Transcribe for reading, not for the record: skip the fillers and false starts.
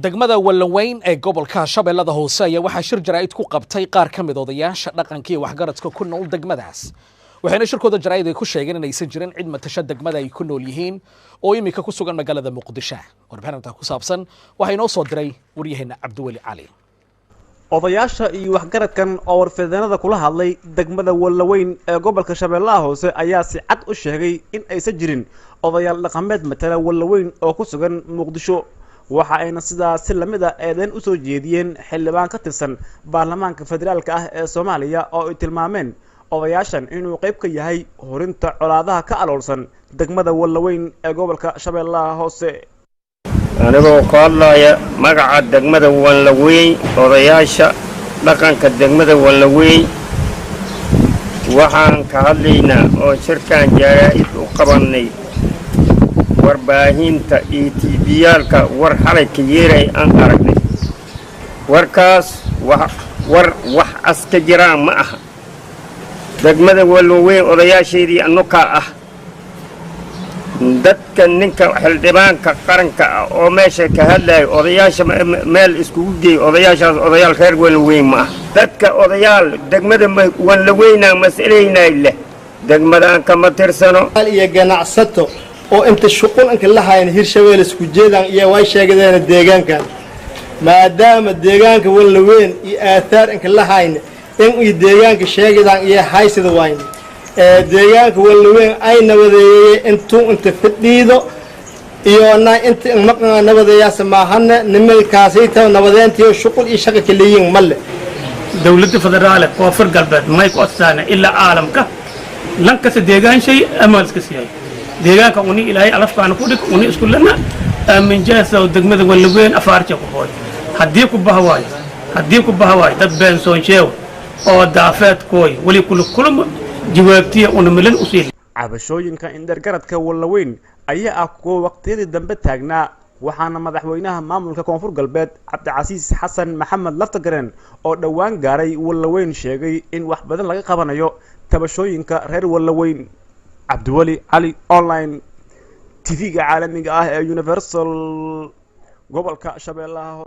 Degmada Wallaweyn ee gobolka Shabeellada Hoose ayaa waxaa shir jaraa'id ku qabtay qaar ka mid odayaasha dhaqanka iyo waxgaradka ku nool degmadaas, waxayna shirkooda jaraa'id ay ku sheegeen inaysan jirin cid matasha degmada ay ku nool yihiin oo iminka ku sugan magaalada Muqdisho. Warbixinta ku saabsan waxaa inoo soo diray waryaheena Cabdiweli Cali. Odayaasha iyo waxgaradkan oo warfideenada kula hadlay degmada Wallaweyn ee gobolka Shabeellaha Hoose ayaa si cad u sheegay in aysan jirin odayaal dhaqameed matala Wallaweyn oo ku sugan Muqdisho. Waxa ayna sidaa si lamid a eedeyn usoo jeediyeen xildhibaan ka tirsan baarlamaanka federaalka ah ee Soomaaliya oo ay tilmaameen odayaashan inuu qayb ka yahay horinta colaadaha ka aloolsan degmada Wallaweyn ee gobolka Shabeellaha Hoose. Anigoo ku hadlaya magaca degmada Wanlaweyn, odayaasha dhaqanka degmada Wanlaweyn, waxaan ka hadlaynaa oo shirkan jaraa'id u qabannay warbaahinta iyo TV-yaalka war xalay ka yeeray aan aragnay. Warkaas war wax as ka jiraan ma aha. Degmada Wanlaweyn odayaasheedii annukaa ah. Dadka ninka xildhibaanka qaranka ah oo meesha ka hadlayo odayaasha meel iskugu geey, odayaashaas odayaal reer Wanlaweyn ma ah. Dadka odayaal degmada Wanlaweynaa mas'alaynay leh degmadaan kama tirsano. Iyo ganacsato oo inta shuqul inka la hayan Hirshabeelle isku jeedaan iyo way sheegadeena deegaankan, maadaama deegaanka Wallaweyn iyo aathaar inka la hayna in iyo deegaanka sheegadaan iyo haysida wayn ee deegaanka Wallaweyn ay nabadeeyey intuu inta fadhiido iyo na inta maqan nabadeeyaasa maahane. Nimankaasayta nabadeyntiyo shuqul iyo shaqa kaleeyiin male. Dowladda federaale Koonfur Galbeed may ku odsaana ilaa caalamka lankasta deegaanshay amaan iska siiyay deegaanka uni Ilaahay alafkaana ku dhig uni isku lana aaminjaasow. Degmada Wallaweyn afaarja ku hooy haddii ku baha waayo, haddii ku baha waayo dad beensoonsheew oo daafeed kooy weli kula kulma jawaabtiya una milan usii. Cabashooyinka indhergaradka Wallaweyn ayaa ah kuwa waqtiyadii dambe taagnaa, waxaana madaxweynaha maamulka Koonfur Galbeed Cabdicasiis Xasan Maxamed Laftagareen oo dhowaan gaaray Wallaweyn sheegay in wax badan laga qabanayo tabashooyinka reer Wallaweyn. Cabdiweli Cali, Online TV-ga caalamiga ah ee Universal, gobolka Shabeellaha.